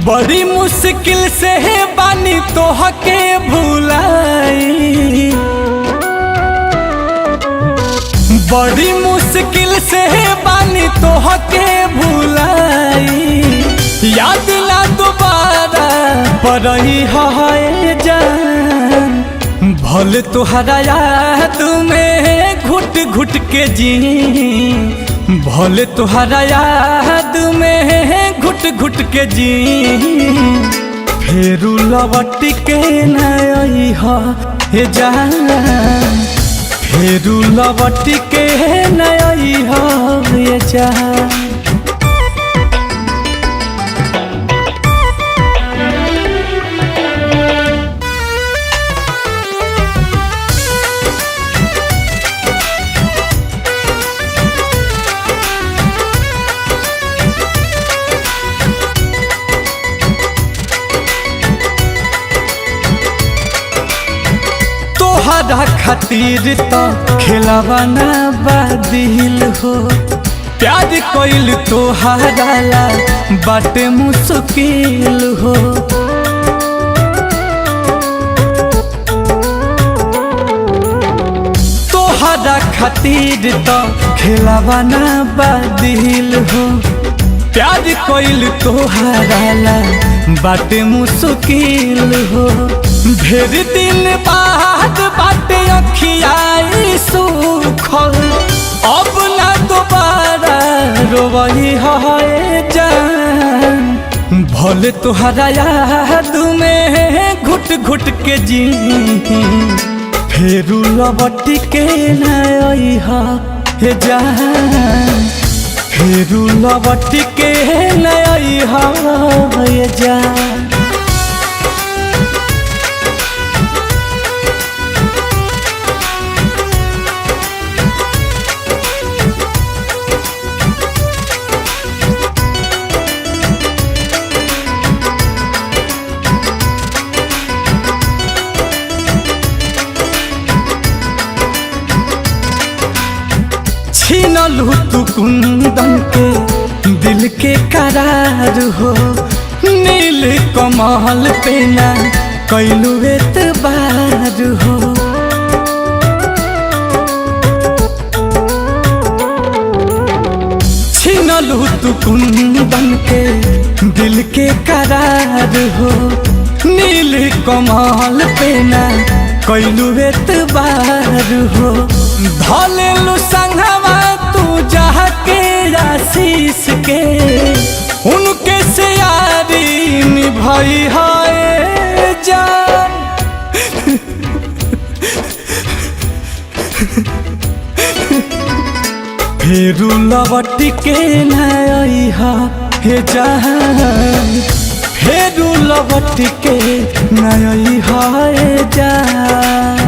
बड़ी मुश्किल से बानी तोहके भुलाई, बड़ी मुश्किल से बानी तोहके भुलाई। याद ना दोबारा परही है जान, भले तोहरा याद में घुट घुट के जी, भले तोहरा याद में घुट घुट के जी। फेरू लौट के नई हे जान, फेरू लौट के नई हे जान। तोहरा खातिर तो खेलवा ना बादिल हो, प्यार कोइल तोहरा ला बाटे मुश्किल हो। तोहरा खातिर तो खेलवा ना बादिल हो, प्यार कोइल तोहरा ला बाटे मुश्किल हो। ढेर दिन बाद बाटे अखियाई सुखल, अब ना दोबारा रोवही है जान। भले तोहरा याद में घुट घुट के जी, फेरू लौट के नई हे जान, फेरू लौट के नई हे जान। छीनलू तू कुंदन के दिल के करार हो, नील कमल पे ना कैलू एतबार हो। छीनलू तू कुंदन के दिल के करार हो, नील कमल पे ना कैलू एतबार हो। धलेलू संगवा तू जाके आशीष के, उनके से यारी निभाई है जान। फेरू लौट के नई हे जान, फेरू लौट के नई है जान।